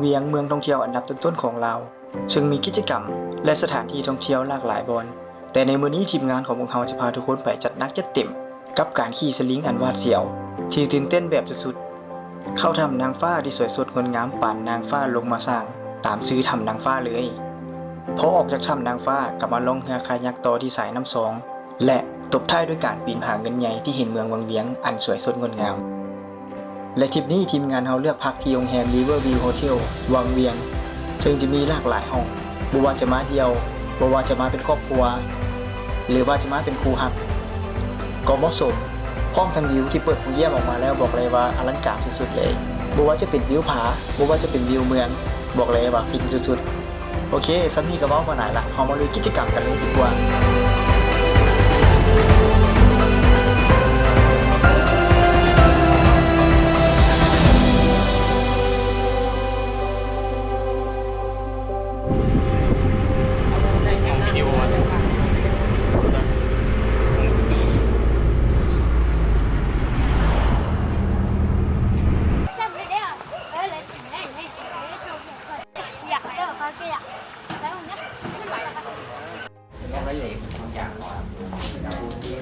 ວຽງ ເມືອງທ່ອງທ່ຽວອັນດັບຕົ້ນໆຂອງລາວ ເຊິ່ງມີກິດຈະກຳ ແລະ ສະຖານທີ່ທ່ອງທ່ຽວຫຼາກຫຼາຍບ່ອນ, ແຕ່ໃນມື້ນີ້ທີມງານຂອງພວກເຮົາຈະພາທຸກຄົນໄປຈັດໜັກຈັດເຕັມກັບການຂີ່ສະລິງອັນຫວາດສຽວ ທີ່ຕື່ນເຕັ້ນແບບສຸດໆ. ເຂົ້າຖ້ຳນາງຟ້າທີ່ສວຍສົດງົດງາມປານນາງຟ້າລົງມາສ້າງ ຕາມຊື່ຖ້ຳນາງຟ້າເລີຍ. ພໍອອກຈາກຖ້ຳນາງຟ້າກໍມາລ່ອງເຮືອຄາຍັກຕໍ່ທີ່ສາຍນ້ຳຊອງ ແລະ ຕົບທ້າຍດ້ວຍການປີນຜາເງິນໃຫຍ່ທີ່ເຫັນເມືອງວັງວຽງອັນສວຍສົດງົດງາມ. ແລະ ທຣິບນີ້ທີມງານເຮົາເລືອກພັກທີ່ໂຮງແຮມ Riverview Hotel ວັງວຽງ ເຊິ່ງຈະມີຫຼາກຫຼາຍຫ້ອງ, ບໍ່ວ່າຈະມາດ່ຽວ, ບໍ່ວ່າຈະມາເປັນຄອບຄົວ ຫຼືວ່າຈະມາເປັນຄູ່ຮັກ ກໍເໝາະສົມ, ພ້ອມທັງວິວທີ່ເປີດພູຢ້ຽມອອກມາແລ້ວ ບອກເລີຍວ່າອະລັງການສຸດໆເລີຍ. ບໍ່ວ່າຈະເປັນວິວຜາ, ບໍ່ວ່າຈະເປັນວິວເມືອງ, ບອກເລີຍວ່າຟິນສຸດໆ. ໂອເຄ, ສ່ຳນີ້ກໍເວົ້າມາຫຼາຍລະ, ເຮົາມາລຸຍກິດຈະກຳກັນເລີຍດີກວ່າ.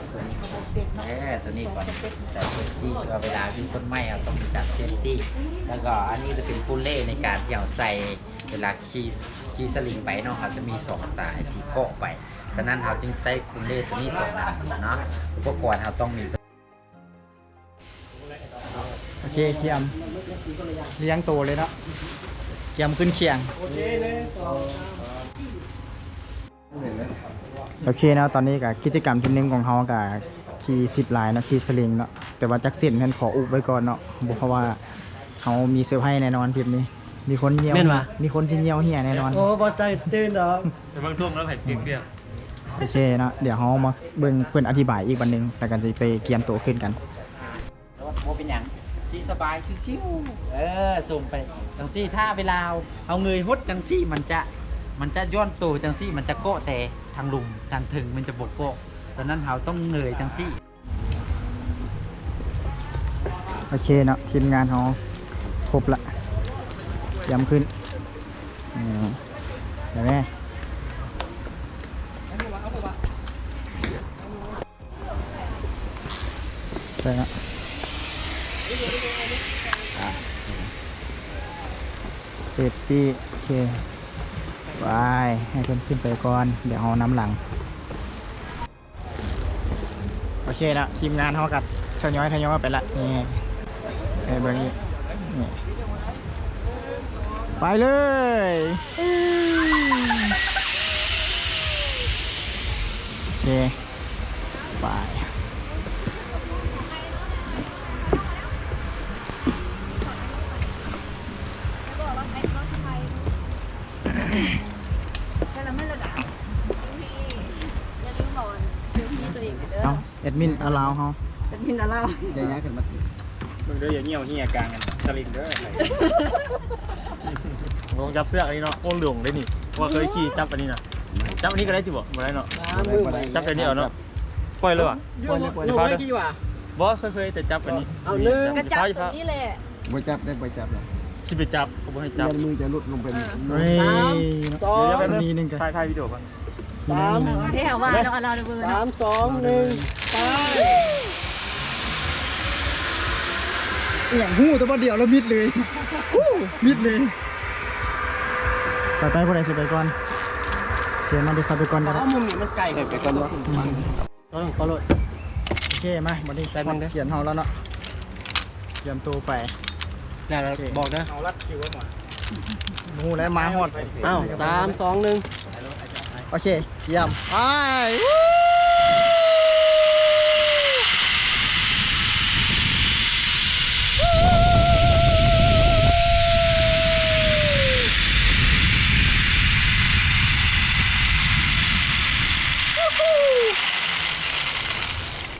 ເອີ ຕົວນີ້ກ່ອນ ແຕ່ເຊຟຕີ້ ເວລາຂຶ້ນຕົ້ນໄມ້ ເຮົາຕ້ອງມີການເຊຟຕີ້ ແລ້ວກໍອັນນີ້ຈະເປັນປູເລ່ໃນການທີ່ເຮົາໃສ່ເວລາຂີ່ ຂີ່ສະລິງໄປເນາະ, ເຮົາຈະມີສອງສາຍທີ່ເກາະໄປ, ສະນັ້ນເຮົາຈຶ່ງໃຊ້ປູເລ່ຕົວນີ້ສອງອັນເນາະ. ອຸປະກອນເຮົາຕ້ອງມີ ໂອເຄ, ກຽມລຽງໂຕເລີຍເນາະ, ກຽມຂຶ້ນຂຽງ. ໂອເຄເນາະ, ຕອນນີ້ກະກິດຈະກຳທີໜຶ່ງຂອງເຮົາກະຂີ່ຊິບລາຍເນາະ, ຂີ່ສະລິງເນາະ, ແຕ່ວ່າຈັກເສັ້ນຫັ້ນຂໍອຸບໄວ້ກ່ອນເນາະ, ບໍ່ ເພາະວ່າເຮົາມີເຊີໄພແນ່ນອນທຣິບນີ້. ມີຄົນຍ່ຽວ ແມ່ນຫວາ? ມີຄົນຊິຍ່ຽວເຫຍແນ່ນອນ. ໂອ້ ບໍ່ໃຈຕື່ນດອກ. ໄປເບິ່ງຊ່ວງແລ້ວໃຜເປັກດຽວ. ໂອເຄເນາະ, ດຽວເຮົາມາເບິ່ງເພິ່ນອະທິບາຍອີກບັດໜຶ່ງ ແລ້ວກໍຊິໄປກຽມໂຕຂຶ້ນກັນ. ບໍ່ເປັນຫຍັງ, ຂີ່ສະບາຍຊິວໆ. ເອີ ສົ່ງໄປຈັ່ງຊີ້, ຖ້າເວລາເຮົາເງີຍຫົດຈັ່ງຊີ້ ມັນຈະ ມັນຈະຢ່ອນໂຕຈັ່ງຊີ້, ມັນຈະເກາະແຕ່ທາງລຸ່ມ, ທາງເທິງມັນຈະບໍ່ເກາະ. ສະນັ້ນເຮົາຕ້ອງເງີຍຈັ່ງຊີ້. ໂອເຄເນາະ, ທີມງານເຮົາຄົບລະ, ກຽມຂຶ້ນ. ອືມ ໄດ້ແມ່ ໄດ້ລະ. ອ່ະ ເຊຟຕີ້ ໂອເຄ ໄປ ໃຫ້ເພິ່ນຂຶ້ນໄປກ່ອນ, ດຽວເຮົານຳຫຼັງ. ໂອເຄລະ, ທີມງານເຮົາກໍທະຍອຍ ທະຍອຍໄປລະ. ນີ້ ໃຫ້ເບິ່ງອີກ ນີ້ ໄປເລີຍ. ໂອເຄ ໄປ. ແຕ່ລະມື້ລະດາ ຢ່າລືມບອກເຊວພີຕົວເອງເດີ. ເອົ້າ ແອດມິນອາລາວເຮົາ ແອດມິນອາລາວ ຢ່າຍ້າຍຂຶ້ນມາ ເບິ່ງເດີ ຢ່າຍ່ຽວເຫຍກາງສະລິງເດີ. ລອງຈັບເຊືອກອັນນີ້ເນາະ. ໂອ້ ຫຼົງເດ້ນີ້ ເພາະວ່າເຄີຍຂີ່ຈັບອັນນີ້ນະ. ຈັບອັນນີ້ກໍໄດ້ຕິບໍ່? ບໍ່ໄດ້ເນາະ. ຈັບແບບນີ້ເອົາເນາະ. ປ່ອຍເລີຍຫວາ? ປ່ອຍເລີຍ ປ່ອຍເລີຍ. ບໍ່ ເຄີຍ ເຄີຍແຕ່ຈັບອັນນີ້. ເອົາເລີຍ ກໍຈັບຕົວນີ້ແຫຼະ. ບໍ່ຈັບໄດ້ ບໍ່ຈັບລະ ຊິໄປຈັບກໍບໍ່ໃຫ້ຈັບ ຢ້ານມືຈະຫຼຸດລົງໄປ. ເອີ ສາມ ສອງ ນີ້ໜຶ່ງ ຖ່າຍ ຖ່າຍວິດີໂອກ່ອນ. ສາມ ເອົາແທ້ວ່າລະ ເອົາລະເບີ ສາມ ສອງ ໜຶ່ງ ໄປ. ອີ່ຫຍັງ ຮູ້ແຕ່ບາດດຽວລະມິດເລີຍ ຮູ້ ມິດເລີຍ. ໄປ ໄປ ຜູ້ໃດຊິໄປກ່ອນ? ໂອເຄ ມາ ດຽວຂ້ອຍໄປກ່ອນກໍໄດ້. ເອົາ ມຸມນີ້ມັນໄກ ຂ້ອຍໄປກ່ອນເນາະ. ອືມ ຕໍ່ ຕໍ່ໂລດ. ໂອເຄ ມາ ບັດນີ້ ແປັບໜຶ່ງເດີ ຂຽນເຮົາແລ້ວເນາະ ກຽມໂຕໄປ. ແລ້ວ ໂອເຄ ບອກເດີ ເຮົາລັດຄິວໄວ້ໝົດ ຮູ້ແລ້ວ ມາຮອດ. ອ້າວ ສາມ ສອງ ໜຶ່ງ ໂອເຄ ກຽມ ໄປ.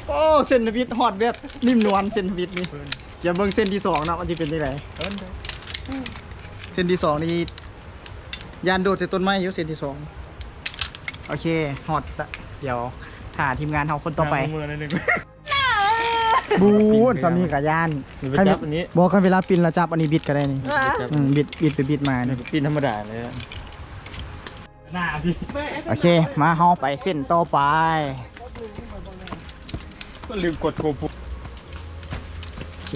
ໂອ້ ເສັ້ນທຳອິດ ຮອດແບບນິ້ມນວນ ເສັ້ນທຳອິດນີ້. ຢ່າເບິ່ງເສັ້ນທີສອງເນາະ ມັນຊິເປັນຈັ່ງໃດ. ເສັ້ນທີສອງນີ້ ຢ້ານໂດດໃສ່ຕົ້ນໄມ້ຢູ່ ເສັ້ນທີສອງ. ໂອເຄ ຮອດລະ ດຽວຖ້າທີມງານເຮົາຄົນຕໍ່ໄປ. ບູ້ນ ສາມີກະຢ້ານ. ຢ່າໄປຈັບອັນນີ້ ບໍ່ ຄັນເວລາປິ່ນລະຈັບອັນນີ້ ບິດກະໄດ້ນີ້. ອ່າ ອືມ ບິດ ບິດໄປບິດມານີ້ ປີນທຳມະດາເລີຍ. ໜ້າພີ່ ໂອເຄ ມາ ເຮົາໄປເສັ້ນຕໍ່ໄປ. ກໍລືມກົດໂກໂປຣ. ໂອເຄ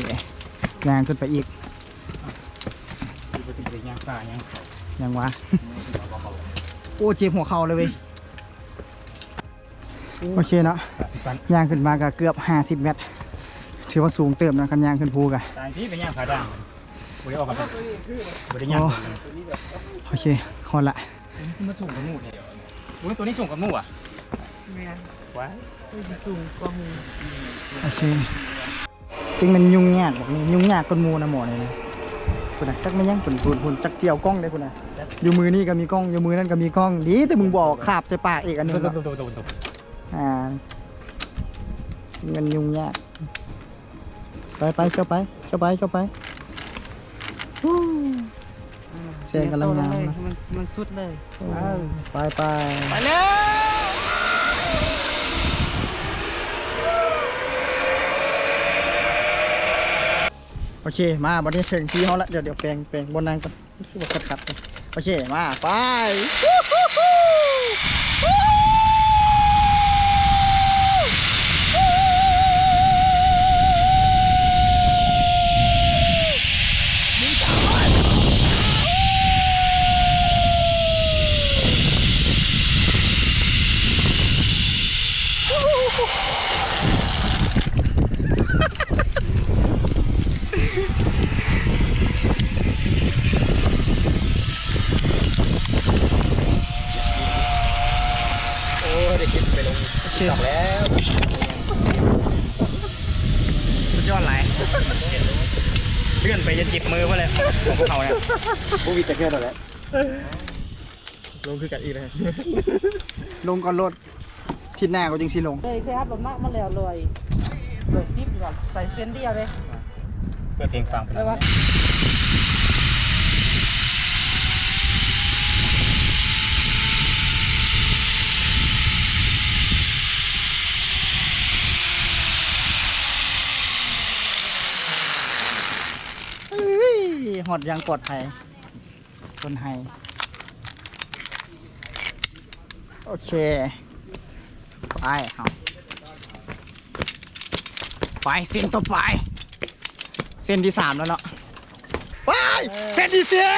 ຍ່າງຂຶ້ນໄປອີກ. ບໍ່ໄດ້ຍ່າງປ່າຍ່າງເຂົາ ຫຍັງວະ? ໂອ້ ເຈັບຫົວເຂົ່າເລີຍເວີຍ. ໂອເຄເນາະ ຍ່າງຂຶ້ນມາກໍເກືອບຫ້າສິບແມັດ ຖືວ່າສູງເຕີບເນາະ ຄັນຍ່າງຂຶ້ນພູກະ. ຕາຍຕິ ໄປຍ່າງຜາດ່າງ ບໍ່ໄດ້ອອກກຳລັງ ບໍ່ໄດ້ຍ່າງ. ໂອ້ ໂອເຄ ຮອດລະ. ໂອ້ຍ ມັນສູງກວ່າໝູ່ແທ້. ໂອ້ຍ ໂຕນີ້ສູງກວ່າໝູ່ຫວາ? ແມ່ນ. ວ້າຍ ໂອ້ຍ ມັນສູງກວ່າໝູ່. ໂອເຄ. ຈຶ່ງແມ່ນຫຍຸ້ງຍາກ ບອກນີ້ຫຍຸ້ງຍາກກວ່າໝູ່ນະໝໍນີ້ນະ. ພຸ້ນນະ ຈັກແມ່ນຫຍັງ ພຸ້ນ ພຸ້ນ ພຸ້ນ ຈັກຊິເອົາກ້ອງເດ້ພຸ້ນນະ. ຢູ່ມືນີ້ກໍມີກ້ອງ ຢູ່ມືນັ້ນກໍມີກ້ອງ ດີແຕ່ມຶງບໍ່ເອົາຄາບໃສ່ປາກອີກອັນໜຶ່ງເນາະ. ອ່າ ມັນຫຍຸ້ງຍາກ. ໄປ ໄປ ເຈົ້າໄປ ເຈົ້າໄປ ເຈົ້າໄປ. ແສງກຳລັງງາມນະ ມັນ ມັນສຸດເລີຍ. ໂອ້ ເອີ ໄປ ໄປ ໄປເລີຍ. ໂອເຄ ມາ ບັດນີ້ເຖິງທີ່ເຮົາລະ ດຽວ ດຽວແປງ ແປງບ່ອນນັ່ງກ່ອນ ຄືວ່າຂັດໆ. ໂອເຄ ມາ ໄປ. ໂອ້ ໄດ້ຄລິບໄປລົງ ໂອເຄ TikTok ແລ້ວ. ສຸດຍອດຫຼາຍ ເລື່ອນໄປຈົນເຈັບມືພຸ້ນແຫຼະ ຂອງພວກເຮົານະ. ບໍ່ມີແຕ່ເທື່ອແລ້ວແຫຼະ. ລົງຄືກັນອີກແລ້ວ ລົງກ່ອນໂລດ ທິດໜ້າກໍຈຶ່ງຊິລົງ. ເລີຍ ເຄີຍຂັບລົດໜັກມາແລ້ວ ຮ້ອຍ ຮ້ອຍສິບ ໃສ່ເສັ້ນດຽວເດ້. ເປີດເພງຟັງໄປ ແລ້ວວ່າ ເຮີ້ຍ ຮອດຢ່າງປອດໄພ. ຕົ້ນໄຮ ໂອເຄ ໄປ ເຮົາ ໄປ ເສັ້ນຕໍ່ໄປ ເສັ້ນທີສາມແລ້ວເນາະ ໄປ ເສັ້ນທີສີ່.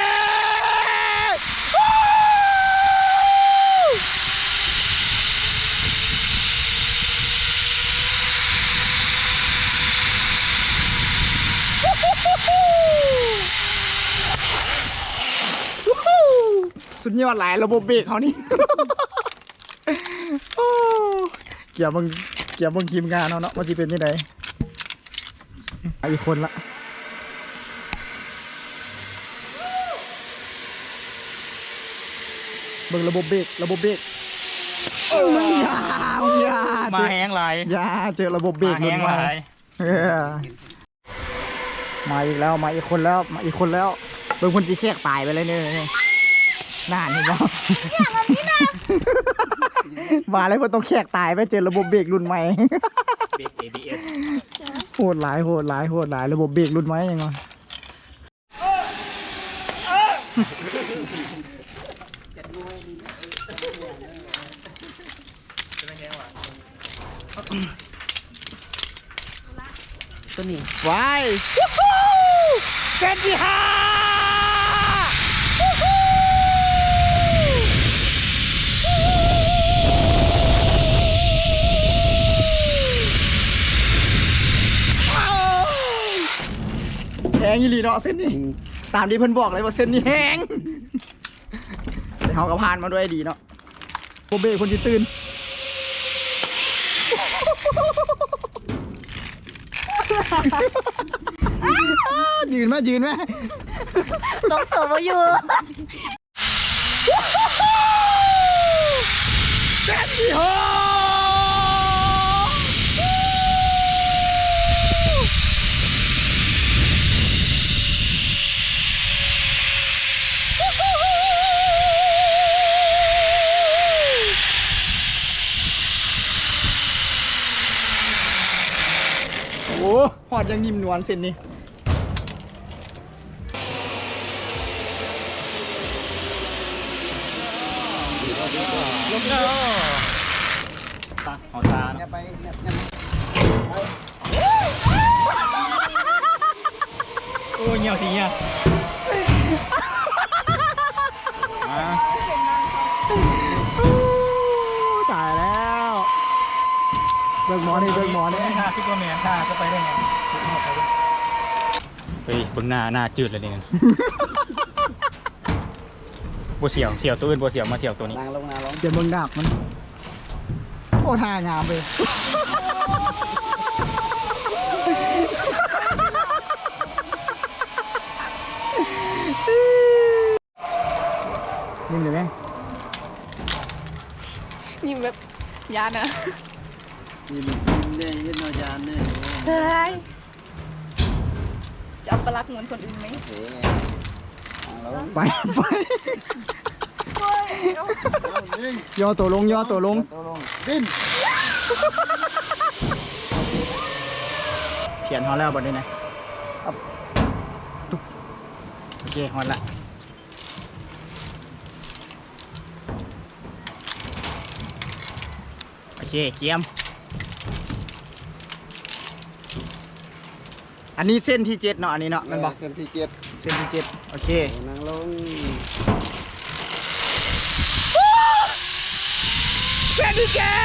ສຸດຍອດຫຼາຍ ລະບົບເບກເຮົານີ້ ໂອ້ ກຽມເບິ່ງ ກຽມເບິ່ງທີມງານເຮົາເນາະ ວ່າຊິເປັນຈັ່ງໃດ. ມາອີກຄົນລະ ເບິ່ງລະບົບເບກ ລະບົບເບກ ເອີ ຢ່າ ຢ່າ ມາແຮງຫຼາຍ ຢ່າ ເຈີລະບົບເບກ ມາແຮງຫຼາຍ ເອີ. ມາອີກແລ້ວ ມາອີກຄົນແລ້ວ ມາອີກຄົນແລ້ວ ເບິ່ງເພິ່ນຊິແຂກຕາຍໄປເລີຍນີ້ ນັ້ນເຫັນບໍ່ ຢ່າງແບບນີ້ນະ ວ່າແລ້ວເພິ່ນຕ້ອງແຂກຕາຍໄປ ເຈີລະບົບເບກລຸ້ນໃໝ່ ເບກ ເອບີເອສ ໂຫດຫຼາຍ ໂຫດຫຼາຍ ໂຫດຫຼາຍ ລະບົບເບກລຸ້ນໃໝ່ຫຍັງວະ. ໂຕນີ້ ໄວ້ ເສັ້ນທີຫ້າ ແຮງອີ່ຫຼີເນາະເສັ້ນນີ້ ອືມ ຕາມທີ່ເພິ່ນບອກເລີຍວ່າເສັ້ນນີ້ແຮງ ແຕ່ເຮົາກໍຜ່ານມາດ້ວຍດີເນາະ. ບໍ່ເບຣກຄົນຊິຕື່ນ ຢືນມາ ຢືນມາ ຊົກໂຕບໍ່ຢູ່ ເຕັມທີ່ຫົກ. ໂອ້ ຍັງໜິ່ມນວນເສັ້ນນີ້ ລົງແລ້ວ ເອົາຊາເນາະ ໂອ້ຍ ຍ່ຽວຊິຍ່ຽວ ຕາຍແລ້ວ ເບິ່ງໝໍນີ້ ເບິ່ງໝໍນີ້ ຖ້າຄິດວ່າແມ່ນ ຖ້າຈະໄປໄດ້ຫຍັງ ເຮີ້ຍ ເບິ່ງໜ້າ ໜ້າຈືດແລ້ວນີ້ ບໍ່ສຽວ ສຽວໂຕອື່ນບໍ່ສຽວ ມາສຽວໂຕນີ້ ນັ່ງລົງ ນັ່ງລົງ ຈະເບິ່ງດາບມັນ ໂອ້ ທ່າງາມເລີຍ ຍິ້ມໄດ້ໄໝ? ຍິ້ມແບບຢ້ານນະ ຍິ້ມ ຍິ້ມແດ່ ເຮັດແນວຢ້ານແດ່ ເຮີ້ຍ. ຈະເອົາປະລັກເງິນຄົນອື່ນໄໝ? ໂອເຄ ໄປ ໄປ ເຮີ້ຍ ເອົາ ຍໍໂຕລົງ ຍໍໂຕລົງ ຍໍໂຕລົງ ບິນ ເຂື່ອນຮອດແລ້ວບັດນີ້ນະ ອັບ ຕຸບ ໂອເຄ ຮອດລະ ໂອເຄ ກຽມ ອັນນີ້ເສັ້ນທີເຈັດເນາະ ອັນນີ້ເນາະ ແມ່ນບໍ່? ເອີ ເສັ້ນທີເຈັດ ເສັ້ນທີເຈັດ ໂອເຄ ນັ່ງລົງ ເສັ້ນທີເຈັດ.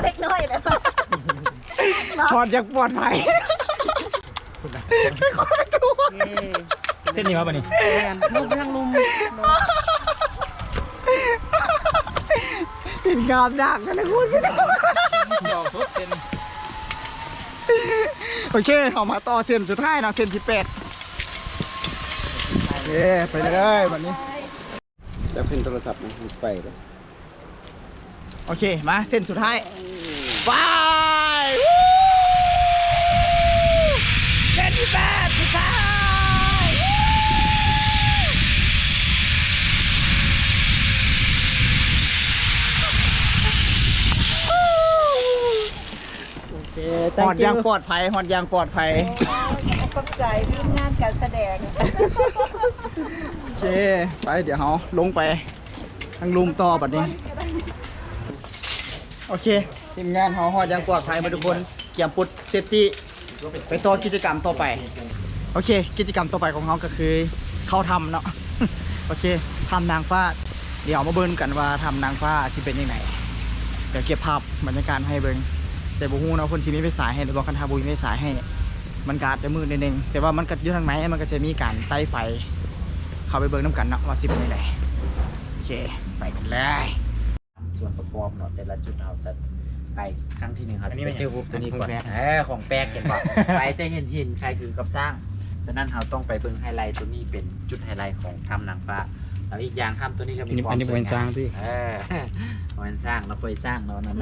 ເລັກນ້ອຍແລ້ວ ຮອດຢ່າງປອດໄພ ເອີ ເສັ້ນນີ້ວ່າບັດນີ້ ແມ່ນ ລົງໄປທາງລຸ່ມ ເຫັນງາມນັກ ແຕ່ລະຄົນ ສຽວສຸດເສັ້ນນີ້ ໂອເຄ ເຮົາມາຕໍ່ເສັ້ນສຸດທ້າຍເນາະ ເສັ້ນທີແປດ ເອີ ໄປເລີຍບັດນີ້ ຈັບເປັນໂທລະສັບນະ ໄປເດີ ໂອເຄ ມາເສັ້ນສຸດທ້າຍ ໄປ ເສັ້ນທີແປດສຸດທ້າຍ ໂອເຄ ຮອດຢ່າງປອດໄພ ຮອດຢ່າງປອດໄພ ໂອ້ຍ ຂອບໃຈທີມງານການສະແດງ ໂອເຄ ໄປ ດຽວເຮົາລົງໄປທາງລຸ່ມຕໍ່ບັດນີ້ ໂອເຄ ທີມງານເຮົາຮອດຢ່າງປອດໄພໝົດທຸກຄົນ ກຽມປຸດເຊຟຕີ້ ໄປຕໍ່ກິດຈະກຳຕໍ່ໄປ ໂອເຄ ກິດຈະກຳຕໍ່ໄປຂອງເຮົາກໍຄືເຂົ້າຖ້ຳເນາະ ໂອເຄ ຖ້ຳນາງຟ້າ ດຽວເຮົາມາເບິ່ງນຳກັນວ່າຖ້ຳນາງຟ້າຊິເປັນຈັ່ງໃດ ດຽວເກັບພາບບັນຍາກາດມາໃຫ້ເບິ່ງ ແຕ່ບໍ່ຮູ້ເນາະ ເພິ່ນຊິມີໄຟສາຍໃຫ້ຫຼືບໍ່ ຄັນຖ້າບໍ່ມີໄຟສາຍໃຫ້ ມັນກໍອາດຈະມືດໜ້ອຍໜຶ່ງ ແຕ່ວ່າມັນກໍຢູ່ທາງໃນ ມັນກໍຈະມີການໄຕ້ໄຟ ເຂົ້າໄປເບິ່ງນຳກັນເນາະ ວ່າຊິເປັນຈັ່ງໃດ ໂອເຄ ໄປກັນເລີຍ. ສ່ວນປະກອບເນາະ ແຕ່ລະຈຸດເຮົາຈະໄປ ຄັ້ງທີໜຶ່ງເຮົາຈະໄປເຈີຮູບໂຕນີ້ກ່ອນ ເອີ ຂອງແປກ ເຫັນບໍ່ ໄປແຕ່ເຫັນຫີນຄ້າຍຄືກັບຊ້າງ ສະນັ້ນເຮົາຕ້ອງໄປເບິ່ງໄຮໄລໂຕນີ້ ເປັນຈຸດໄຮໄລຂອງຖ້ຳນາງຟ້າ ແລ້ວອີກຢ່າງຖ້ຳໂຕນີ້ກໍມີຄວາມ ອັນນີ້ບໍ່ແມ່ນຊ້າງຕິ ເອີ ບໍ່ແມ່ນຊ້າງເນາະ ຂ້ອຍຊ້າງເນາະ ອັນນັ້ນ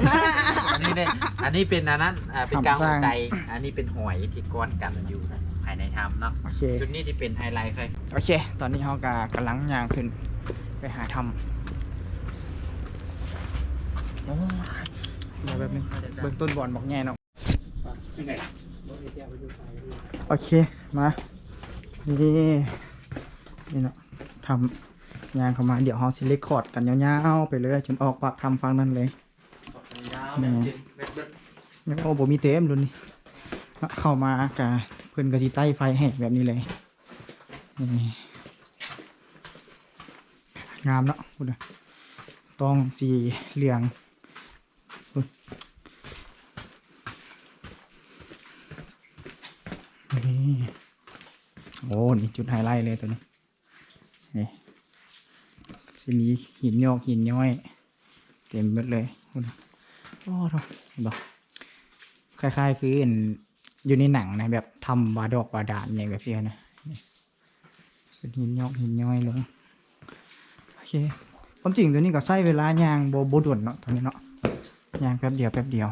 ອັນນີ້ເດ້ ອັນນີ້ເປັນອັນນັ້ນ ອ່າ ເປັນກາງຫົວໃຈ ອັນນີ້ເປັນຫອຍທີ່ກ້ອນກັນຢູ່ພາຍໃນຖ້ຳເນາະ ໂອເຄ ຈຸດນີ້ທີ່ເປັນໄຮໄລ ໂອເຄ ຕອນນີ້ເຮົາກໍກຳລັງຍ່າງຂຶ້ນໄປຫາຖ້ຳ ໂອ້ຍ ດຽວແປັບໜຶ່ງ ເບິ່ງຕົ້ນບອນບັກໃຫຍ່ເນາະ ໂອເຄ ມາ ນີ້ ນີ້ເນາະ ຖ້ຳ ຍ່າງເຂົ້າມາ ດຽວເຮົາຊິເລຄອດກັນຍາວໆໄປເລີຍ ຈົນອອກປາກຖ້ຳຝັ່ງນັ້ນເລີຍ ແມ່ນ ຍັງ ໂອ້ ບໍ່ມີເຕັມລຸ້ນນີ້ ເຂົ້າມາກະ ເພິ່ນກໍຊິໄຕ້ໄຟໃຫ້ແບບນີ້ເລີຍ ນີ້ ງາມເນາະ ພຸ້ນນະ ຕ້ອງສີເຫຼືອງ ພຸ້ນ ນີ້ ໂອ້ ນີ້ຈຸດໄຮໄລເລີຍໂຕນີ້ ນີ້ ຊິມີຫີນຍອກຫີນຍ້ອຍເຕັມເບິດເລີຍ ພຸ້ນ ໂອ້ໂທ້ ເຫັນບໍ່ ຄ້າຍໆຄືອັນຢູ່ໃນໜັງນະ ແບບຖ້ຳບາດອກບາດານຫຍັງແບບຊີ້ນະ ເປັນຫີນຍອກຫີນຍ້ອຍລົງ ໂອເຄ ໄປ ຄວາມຈິງໂຕນີ້ກໍໃຊ້ເວລາຍ່າງບໍ່ ບໍ່ດົນເນາະ ໂຕນີ້ເນາະ ຍ່າງແປັບດຽວ ແປັບດຽວ.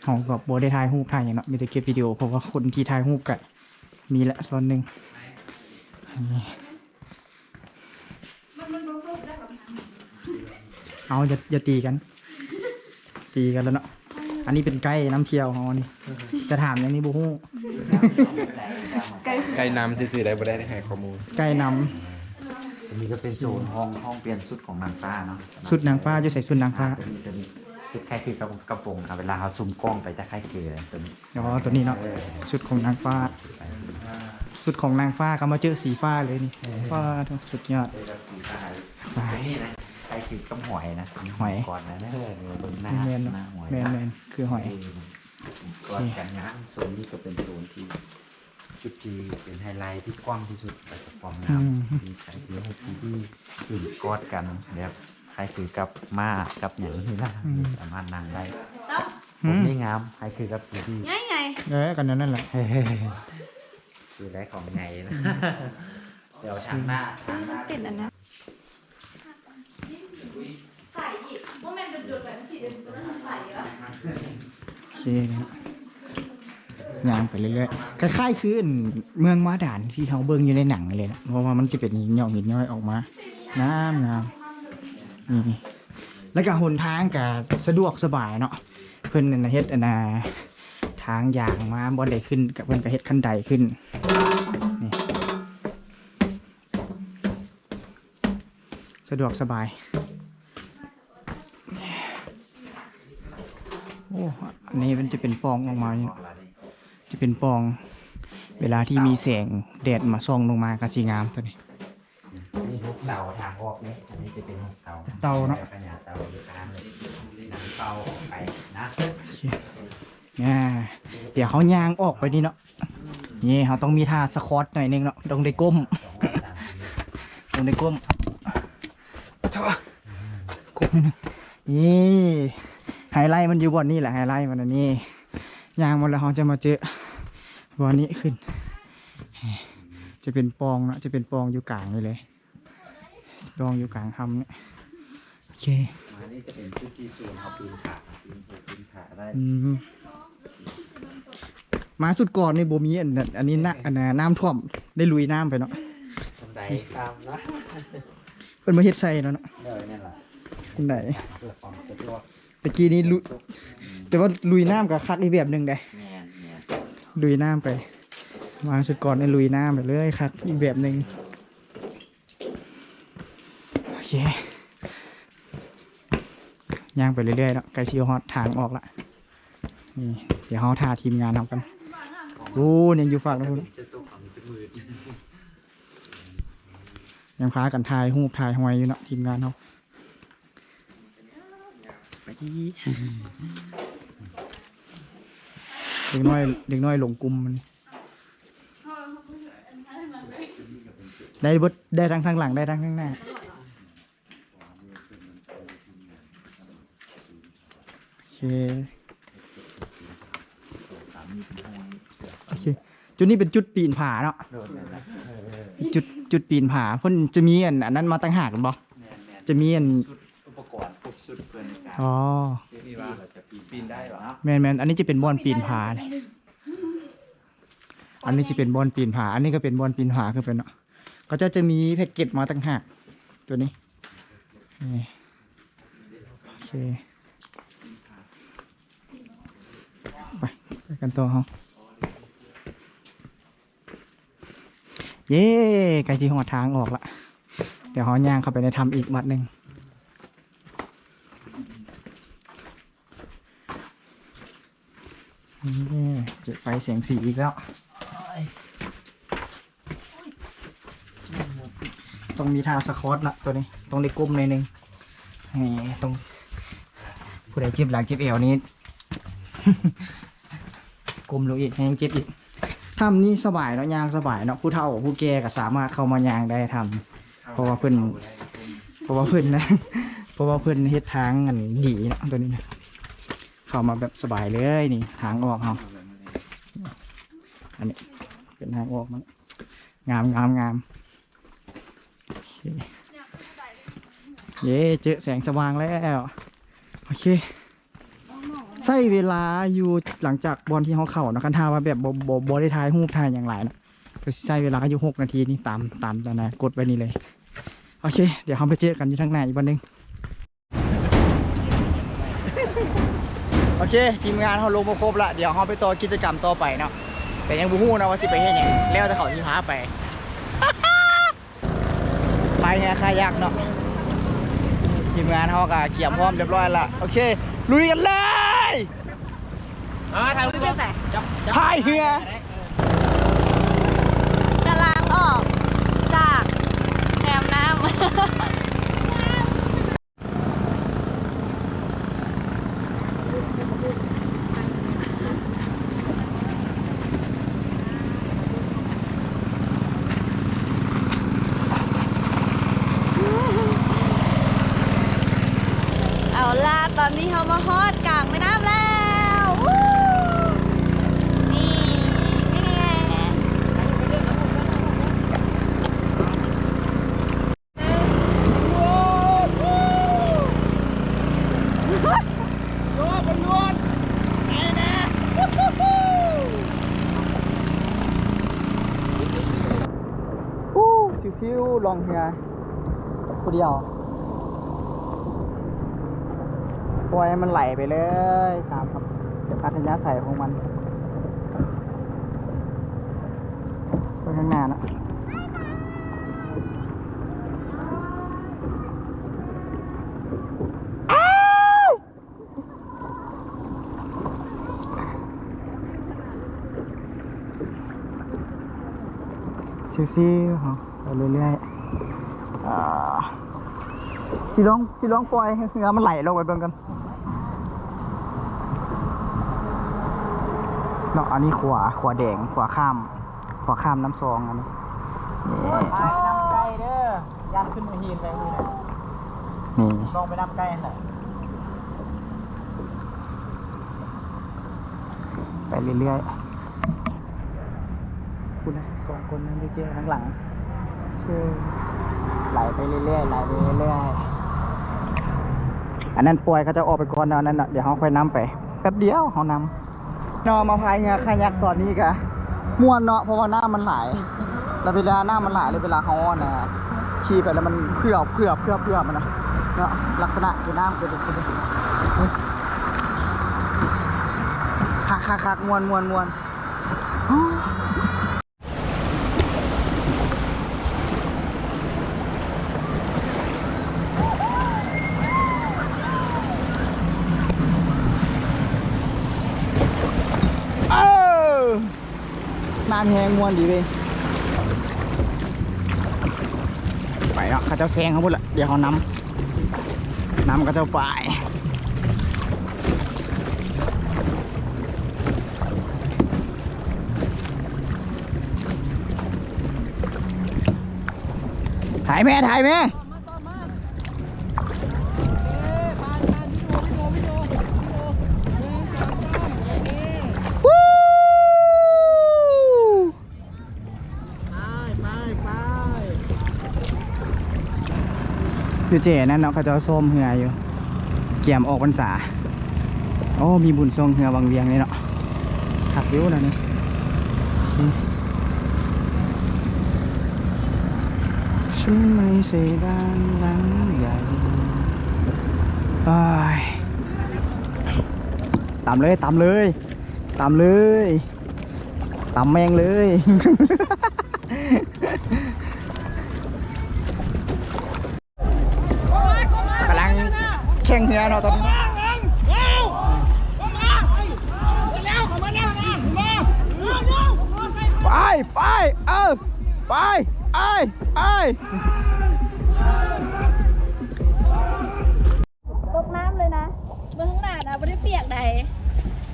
ເຮົາກໍບໍ່ໄດ້ຖ່າຍຮູບຖ່າຍຫຍັງເນາະ ມີແຕ່ເກັບວິດີໂອ ເພາະວ່າຄົນທີ່ຖ່າຍຮູບກໍມີແຫຼະສ່ວນໜຶ່ງ. ເອົາ ຢ່າ ຢ່າຕີກັນ ຕີກັນແລ້ວເນາະ. ອັນນີ້ເປັນໄກນຳທ່ຽວເຮົານີ້ ຈະຖາມຫຍັງນີ້ບໍ່ຮູ້. ໄກນຳຊື່ໆ ໄດ້ ບໍ່ໄດ້ໃຫ້ຂໍ້ມູນ. ໄກນຳ ອັນນີ້ກໍເປັນໂຊນຫ້ອງ ຫ້ອງປ່ຽນຊຸດຂອງນາງຟ້າເນາະ. ຊຸດນາງຟ້າ ຢູ່ໃສຊຸດນາງຟ້າ? ອ່າ ໂຕນີ້ ໂຕນີ້ ຊຸດຄ້າຍຄືກັບ ກັບປົງ ເວລາເຮົາຊຸມກ້ອງໄປຈະຄ້າຍຄືໂຕນີ້. ອໍ ໂຕນີ້ເນາະ ເອີ ຊຸດຂອງນາງຟ້າ ໄປ ຊຸດຂອງນາງຟ້າກໍມາເຈີສີຟ້າເລີຍນີ້. ເອີ ວ້າ ສຸດຍອດ ເຈີກັບສີຟ້າ. ໄປ ໂຕນີ້ນະ ຄ້າຍຄືກັບຫອຍນະ ຫອຍ ກ່ອນນະ ເອີ ເບິ່ງໜ້າ ແມ່ນໆ ໜ້າຫອຍ ແມ່ນໆ ຄືຫອຍ ເອີ ກອດກັນງາມ. ໂຊນນີ້ກໍເປັນໂຊນທີ່ ຈຸດທີ່ເປັນໄຮໄລທີ່ກວ້າງທີ່ສຸດ ແລ້ວກໍຄວາມງາມ ອືມ ທີ່ໃຊ້ທີ່ຮູບທີ່ດີ ຄືກອດກັນແບບຄ້າຍຄືກັບມ້າກັບຫຍັງນີ້ນະ ອືມ ສາມາດນັ່ງໄດ້. ອືມ ຜົມນີ້ງາມ ຄ້າຍຄືກັບທີ່ດີ ງ່າຍໆ ເອີ ກໍແນວນັ້ນແຫຼະ ຄືໄດ້ຂອງໃຫຍ່ນະ. ອືມ ດຽວທາງໜ້າ ທາງໜ້າ ມັນເປັນອັນນັ້ນ ໃສອີກ ບໍ່ແມ່ນດົນໆ ແບບມັນຊິເປັນ ມັນໃສວະ. ໂອເຄ ຍ່າງໄປເລື້ອຍໆ ຄ້າຍໆ ຄືອັນເມືອງບາດານທີ່ເຮົາເບິ່ງຢູ່ໃນໜັງນີ້ເລີຍນະ ເພາະວ່າມັນຈະເປັນຫີນຫຍ້ອຍ ຫີນຍ້ອຍອອກມາ ງາມໆ ນີ້ ແລ້ວກໍຫົນທາງກໍສະດວກສະບາຍເນາະ. ເພິ່ນອັນເຮັດອັນນ່າ ທາງຢາງມາບ່ອນໃດຂຶ້ນ ກໍເພິ່ນກໍເຮັດຂັ້ນໄດຂຶ້ນ ນີ້ ສະດວກສະບາຍ. ໂອ້ ອັນນີ້ມັນຈະເປັນປ່ອງອອກມານີ້ ຈະເປັນປ່ອງ ເວລາທີ່ມີແສງແດດມາສ່ອງລົງມາກໍຊິງາມໂຕນີ້. ອັນນີ້ຫົກເຕົາທາງອອກນີ້ ອັນນີ້ຈະເປັນຫົກເຕົາ ເຕົາເນາະ ພະຍາເຕົາຢູ່ກາງເລີຍ ນຳເຕົາອອກໄປນະ. ໂອເຄ ອ່າ ດຽວເຮົາຍ່າງອອກໄປນີ້ເນາະ ນີ້ເຮົາຕ້ອງມີທ່າສະຄອດໜ້ອຍໜຶ່ງເນາະ ຕ້ອງໄດ້ກົ້ມ ຕ້ອງໄດ້ກົ້ມ ກ້ມໜ້ອຍໜຶ່ງ. ນີ້ໄຮໄລມັນຢູ່ບ່ອນນີ້ແຫຼະ ໄຮໄລມັນອັນນີ້ ຍ່າງມາແລ້ວເຮົາຈະມາເຈີບ່ອນນີ້ຂຶ້ນ ຈະເປັນປ່ອງເນາະ ຈະເປັນປ່ອງຢູ່ກາງນີ້ເລີຍ ປ່ອງຢູ່ກາງຖ້ຳນີ້. ໂອເຄ ມານີ້ຈະເປັນຈຸດທີ່ສູນເຮົາປີນຜາ ປີນພູປີນຜາໄດ້. ອືມ ມາຊຸດກ່ອນນີ້ບໍ່ມີອັນ ອັນນີ້ນະ ອັນນ່າ ນ້ຳຖ້ວມ ໄດ້ລຸຍນ້ຳໄປເນາະ ບັນໄດຂ້າມນະ ເພິ່ນມາເຮັດໃສ່ແລ້ວເນາະ. ໂດຍ ແມ່ນລະ ບັນໄດ ເພື່ອຄວາມສະດວກ ຕະກີ້ນີ້ລຸຍ ອືມ ແຕ່ວ່າລຸຍນ້ຳກໍຄັກອີກແບບໜຶ່ງເດ້. ແມ່ນໆ ລຸຍນ້ຳໄປ ມາຊຸດກ່ອນນີ້ລຸຍນ້ຳໄປເລີຍ ຄັກອີກແບບໜຶ່ງ. ໂອເຄ ຍ່າງໄປເລື້ອຍໆເນາະ ໃກ້ຊິຮອດທາງອອກລະ. ນີ້ ດຽວເຮົາຖ້າທີມງານເຮົາກັນ. ໂອ້ ຍັງຢູ່ຟາກນັ້ນພຸ້ນ ຍັງພາກັນຖ່າຍຮູບຖ່າຍຮອຍຢູ່ເນາະ ທີມງານເຮົາ. ສະບາຍດີ ເດັກນ້ອຍ ເດັກນ້ອຍຫຼົງກຸ່ມມັນ ໄດ້ເບິດ ໄດ້ທັງທາງຫຼັງ ໄດ້ທັງທາງໜ້າ. ໂອເຄ ໂອເຄ ຈຸດນີ້ເປັນຈຸດປີນຜາເນາະ. ໂດຍ ແມ່ນລະ ເອີ ຈຸດ ຈຸດປີນຜາ ເພິ່ນຈະມີອັນ ອັນນັ້ນມາຕ່າງຫາກແມ່ນບໍ່? ແມ່ນໆ ຈະມີອັນ ຊຸດອຸປະກອນຄົບຊຸດເພິ່ນໃນການ ອໍ ປີນໄດ້ບໍ່? ແມ່ນໆ ອັນນີ້ຈະເປັນບ່ອນປີນຜາ ອັນນີ້ຈະເປັນບ່ອນປີນຜາ ອັນນີ້ກໍເປັນບ່ອນປີນຜາຄືກັນເນາະ. ເຂົາເຈົ້າຈະມີແພັກເກັດມາຕ່າງຫາກ ໂຕນີ້ ນີ້ ໂອເຄ ໄປ ໄປກັນຕໍ່ເຮົາ. ເຢ້ ໃກ້ຊິຮອດທາງອອກລະ ດຽວເຮົາຍ່າງເຂົ້າໄປໃນຖ້ຳອີກວັດໜຶ່ງ. ນີ້ ເຈອໄຟແສງສີອີກແລ້ວ ຕ້ອງມີທ່າສະຄອດລະ ໂຕນີ້ຕ້ອງໄດ້ກົ້ມໜ້ອຍໜຶ່ງ. ນີ້ຕ້ອງ ຜູ້ໃດເຈັບຫຼັງເຈັບແອວນີ້ ກົ້ມລົງອີກ ແຮງເຈັບອີກ. ຖ້ຳນີ້ສະບາຍເນາະ ຍ່າງສະບາຍເນາະ ຜູ້ເຖົ້າຜູ້ແກ່ກໍສາມາດເຂົ້າມາຍ່າງໄດ້ຖ້ຳ ເພາະວ່າເພິ່ນ ເພາະວ່າເພິ່ນນະ ເພາະວ່າເພິ່ນເຮັດທາງອັນດີເນາະ ໂຕນີ້ນະ ເຂົ້າມາແບບສະບາຍເລີຍ. ນີ້ທາງອອກເຮົາ ອັນນີ້ເປັນທາງອອກມັນ ງາມ ງາມ ງາມ. ໂອເຄ ເຢ້ ເຈີແສງສະຫວ່າງແລ້ວ. ໂອເຄ ໃຊ້ເວລາຢູ່ ຫຼັງຈາກບ່ອນທີ່ເຮົາເຂົ້າເນາະ ຄັນຖ້າວ່າແບບບໍ່ ບໍ່ ບໍ່ໄດ້ຖ່າຍຮູບຖ່າຍຫຍັງຫຼາຍເນາະ ກໍຊິໃຊ້ເວລາຢູ່ຫົກນາທີນີ້ ຕາມ ຕາມອັນນະ ກົດໄວ້ນີ້ເລີຍ. ໂອເຄ ດຽວເຮົາໄປເຈີກັນຢູ່ທາງໜ້າອີກບ່ອນໜຶ່ງ. ໂອເຄ ທີມງານເຮົາລົງມາຄົບລະ ດຽວເຮົາໄປຕໍ່ກິດຈະກຳຕໍ່ໄປເນາະ ແຕ່ຍັງບໍ່ຮູ້ເນາະວ່າຊິໄປເຮັດຫຍັງ ແລ້ວແຕ່ເຂົາຊິພາໄປ. ພາຍເຮືອຄາຍັກເນາະ ທີມງານເຮົາກໍກຽມພ້ອມຮຽບຮ້ອຍລະ. ໂອເຄ ລຸຍກັນເລີຍ. ອ່າ ຖ່າຍຮູບ ພາຍເຮືອ ກຳລັງອອກຈາກແຄມນ້ຳ. ເອົາລະ ຕອນນີ້ເຮົາມາຮອດກາງແມ່ນ້ຳແລ້ວ. ວູ້ ນີ້ ນີ້. ຊິວໆ ລ່ອງເຮືອຜູ້ດຽວ ປ່ອຍໃຫ້ມັນໄຫຼໄປເລີຍ ຕາມອັດທະຍາໄສຂອງມັນ. ໄປຂ້າງໜ້າເນາະ. ຊິວໆ ເຮົາໄປເລື້ອຍໆ. ອ່າ ຊິລອງ ຊິລອງປ່ອຍໃຫ້ເຮືອມັນໄຫຼລົງໄປເບິ່ງກ່ອນເນາະ. ອັນນີ້ຂົວ ຂົວແດງ ຂົວຂ້າມ ຂົວຂ້າມນ້ຳຊອງອັນນີ້. ນີ້ ໄປນຳໄກເດີ ຢ້ານຂຶ້ນເມືອຫີນໄປມື້ນັ້ນ. ນີ້ ລອງໄປນຳໄກຫັ້ນແຫຼະ. ໄປເລື້ອຍໆ ພຸ້ນນະ ສອງຄົນນັ້ນຢູ່ເຈ້ທາງຫຼັງ ເຊີ ໄຫຼໄປເລື້ອຍໆ ໄຫຼໄປເລື້ອຍໆ. ອັນນັ້ນປ່ອຍເຂົາເຈົ້າອອກໄປກ່ອນເນາະ ອັນນັ້ນເນາະ ດຽວເຮົາຄ່ອຍນຳໄປ ແປັບດຽວເຮົານຳເນາະ. ມາພາຍເຮືອຄາຍັກຕອນນີ້ກະມ່ວນເນາະ ເພາະວ່ານ້ຳມັນຫຼາຍ ແລ້ວເວລານ້ຳມັນຫຼາຍ ແລ້ວເວລາເຮົາ ອັນນະ ຂີ່ໄປແລ້ວມັນເຜືອບ ເຜືອບ ເຜືອບ ເຜືອບ ຫັ້ນນະເນາະ ລັກສະນະຄືນ້ຳເປັນຈັ່ງຊີ້. ຄັກໆໆ ມ່ວນໆໆ. ເອີ ນ້ຳແຮງ ມ່ວນດີເວີຍ. ໄປເນາະ ເຂົາເຈົ້າແຊງເຮົາພຸ້ນລະ ດຽວເຮົານຳ ນຳເຂົາເຈົ້າໄປ. ຖ່າຍແມ່ ຖ່າຍແມ່. ຢູ່ເຈນັ້ນເນາະ ເຂົາເຈົ້າຊ້ອມເຮືອຢູ່ ກຽມອອກພັນສາ. ໂອ້ ມີບຸນຊ່ວງເຮືອວັງວຽງນີ້ເນາະ ຄັກຢູ່ແນວນີ້. ຕຳເລີຍ ຕຳເລີຍ ຕຳເລີຍ ຕຳແມ່ງເລີຍ. ກຳລັງແຂ່ງເຮືອເນາະຕອນນີ້. ໄປ ໄປ ເອີ ໄປ ໄປ ໄປ. ຕົກນ້ຳເລີຍນະ ເບິ່ງຂ້າງໜ້ານະ ບໍ່ໄດ້ປຽກໃດ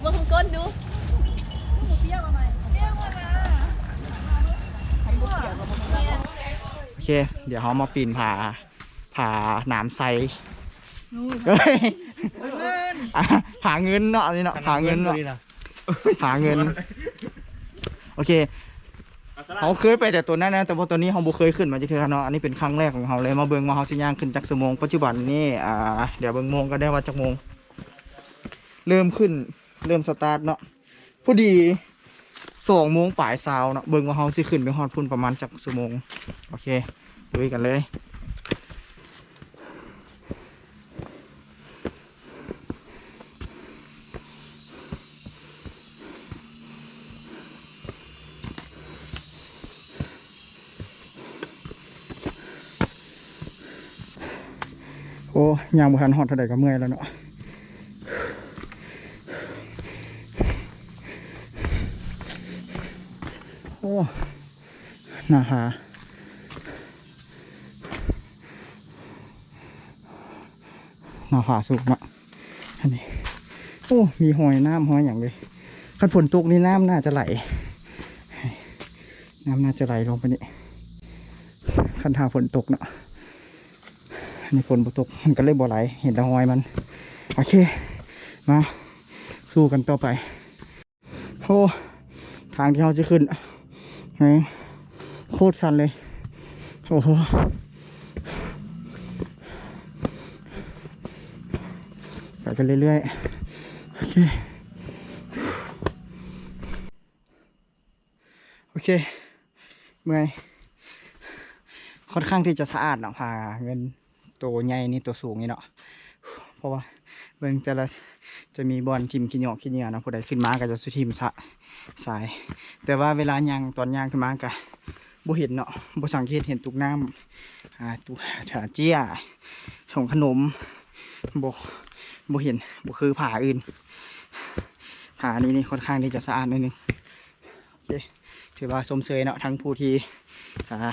ເບິ່ງຂ້າງກົ້ນດູ ປຽກເອົາໃໝ່ ປຽກໝົດນະ. ໂອເຄ ດຽວເຮົາມາປີນຜາ ຜາໜາມໄຊ ເອີຍ ຜາເງິນເນາະ ອັນນີ້ເນາະ ຜາເງິນເນາະ ຜາເງິນ. ໂອເຄ ເຮົາເຄີຍໄປແຕ່ຕົວນັ້ນນະ ແຕ່ວ່າຕົວນີ້ເຮົາບໍ່ເຄີຍຂຶ້ນມາຈັກເທື່ອເນາະ. ອັນນີ້ເປັນຄັ້ງແລກຂອງເຮົາເລີຍ ມາເບິ່ງວ່າເຮົາຊິຍ່າງຂຶ້ນຈັກຊົ່ວໂມງ. ປັດຈຸບັນນີ້ ອ່າ ດຽວເບິ່ງໂມງກ່ອນເດີວ່າຈັກໂມງ. ເລີ່ມຂຶ້ນ ເລີ່ມສະຕາດເນາະ ພໍດີສອງໂມງປາຍຊາວເນາະ. ເບິ່ງວ່າເຮົາຊິຂຶ້ນໄປຮອດພຸ້ນປະມານຈັກຊົ່ວໂມງ. ໂອເຄ ລຸຍກັນເລີຍ. ໂອ້ ຍ່າງບໍ່ທັນຮອດເທົ່າໃດກໍເມື່ອຍແລ້ວເນາະ. ໂອ້ ໜ້າຜາ ໜ້າຜາສູງເນາະ. ອັນນີ້ ໂອ້ ມີຮອຍນ້ຳຮອຍຫຍັງເລີຍ. ຄັນຝົນຕົກນີ້ນ້ຳໜ້າຈະໄຫຼ ນ້ຳໜ້າຈະໄຫຼລົງໄປນີ້ ຄັນຖ້າຝົນຕົກເນາະ. ອັນນີ້ຝົນບໍ່ຕົກ ມັນກໍເລີຍບໍ່ໄຫຼ ເຫັນແຕ່ຮອຍມັນ. ໂອເຄ ມາສູ້ກັນຕໍ່ໄປ. ໂອ້ ທາງທີ່ເຮົາຊິຂຶ້ນ ແມ່ງໂຄດຊັນເລີຍ. ໂອ້ໂຫ ໄປກັນເລື້ອຍໆ. ໂອເຄ ໂອເຄ ເມື່ອຍ. ຄ່ອນຂ້າງທີ່ຈະສະອາດເນາະ ຜາເງິນ ໂຕໃຫຍ່ນີ້ ໂຕສູງນີ້ເນາະ. ເພາະວ່າເບິ່ງແຕ່ລະ ຈະມີບ່ອນຖິ້ມຂີ້ຫຍ້ອກຂີ້ເຫຍື້ອເນາະ. ຜູ້ໃດຂຶ້ນມາກໍຈະຊິຖິ້ມຊະ ຊາຍ. ແຕ່ວ່າເວລາຍ່າງ ຕອນຍ່າງຂຶ້ນມາກໍບໍ່ເຫັນເນາະ ບໍ່ສັງເກດເຫັນຕຸກນ້ຳ ອ່າ ຕຸກ ເຈ້ຍ ຖົງຂະໜົມ ບໍ່ ບໍ່ເຫັນ ບໍ່ຄືຜາອື່ນ. ຜານີ້ນີ້ຄ່ອນຂ້າງທີ່ຈະສະອາດໜ້ອຍໜຶ່ງ. ໂອເຄ ຖືວ່າຊົມເຊີຍເນາະ ທັງຜູ້ທີ່ ອ່າ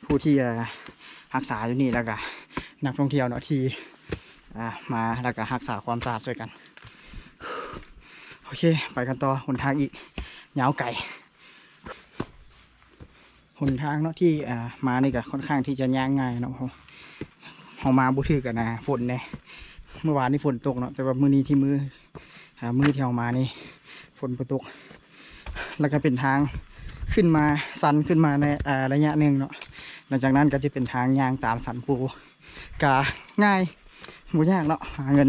ຜູ້ທີ່ ອ່າ ຮັກສາຢູ່ນີ້ ແລ້ວກະນັກທ່ອງທ່ຽວເນາະ ທີ່ ອ່າ ມາ ແລ້ວກະຮັກສາຄວາມສະອາດຊ່ວຍກັນ. ໂອເຄ ໄປກັນຕໍ່. ຫົນທາງອີກຍາວໄກ. ຫົນທາງເນາະ ທີ່ ອ່າ ມານີ້ກໍຄ່ອນຂ້າງທີ່ຈະຍ່າງງ່າຍເນາະ. ເຮົາ ເຮົາມາບໍ່ຖືກກັນນະ ຝົນແດ່. ມື້ວານນີ້ຝົນຕົກເນາະ ແຕ່ວ່າມື້ນີ້ທີ່ມື້ ອ່າ ມື້ທີ່ເຮົາມານີ້ຝົນບໍ່ຕົກ. ແລ້ວກໍເປັນທາງຂຶ້ນມາ ຊັນຂຶ້ນມາໃນ ອ່າ ໄລຍະໜຶ່ງເນາະ. ຫຼັງຈາກນັ້ນກໍຈະເປັນທາງຍ່າງຕາມສັນພູ ກະງ່າຍ ບໍ່ຍາກເນາະ ຜາເງິນ.